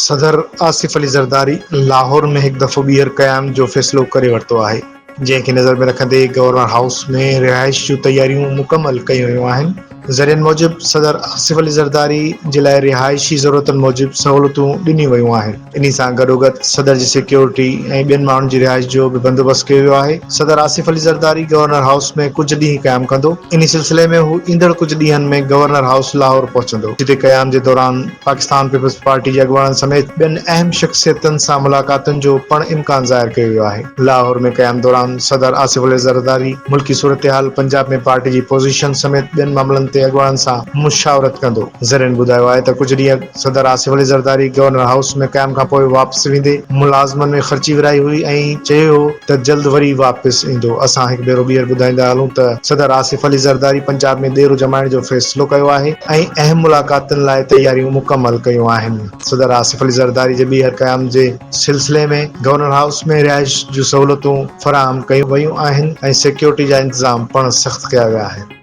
صدر آصف علي زرداري لاهور ۾ هڪ دفعو ٻيهر قيام جو فيصلو ڪري ورتو آهي، جنهن کي نظر ۾ رکندي گورنر هائوس ۾ رهائش جون تياريون مڪمل ڪيون ويون آهن. ذريعن موجب صدر آصف علي زرداري جي لاء رهائشي ضرورتن موجب سهولتون ڏنيون ويون آهن. انهي سان گڏوگڏ صدر جي سيڪيورٽي ۽ ٻين ماڻهن جي رهائش جو به بندوبست ڪيو ويو آهي. صدر آصف علي زرداري گورنر هائوس ۾ ڪجهه ڏينهن قيام ڪندو. انهي سلسلي ۾ هو ايندڙ ڪجهه ڏينهن ۾ گورنر هائوس لاهور پهچندو، جتي قيام جي دوران پاڪستان پيپلز پارٽي جي اڳواڻن سميت ٻين اهم شخصيتن سان ملاقاتن جو پڻ امڪان ظاهر ڪيو ويو آهي. لاهور ۾ قيام دوران صدر آصف علي زرداري ملڪي صورتحال، پنجاب ۾ پارٽي جي پوزيشن سميت ٻين معاملن تي اڳواڻن سان مشاورت ڪندو. ذريعن ٻڌايو آهي ته ڪجهه ڏينهن اڳ صدر آصف علي زرداري گورنر هائوس ۾ قيام کانپوء واپس ويندي ملازمن ۾ خرچي ورهائي هئي ۽ چيو هو ته جلد وري واپس ايندو. اسان هڪ ڀيرو ٻيهر ٻڌائيندا هلون ته صدر آصف علي زرداري پنجاب ۾ ديرو ڄمائڻ جو فيصلو ڪيو آهي. ۽ اهم ملاقاتن لاء تياريون مڪمل ڪيون آهن. صدر آصف علي زرداري جي ٻيهر قيام جي سلسلي ۾ گورنر هائوس ۾ رهائش جون سهولتون فراهم ڪيون ويون آهن ۽ سيڪيورٽي جا انتظام پڻ سخت ڪيا ويا آهن.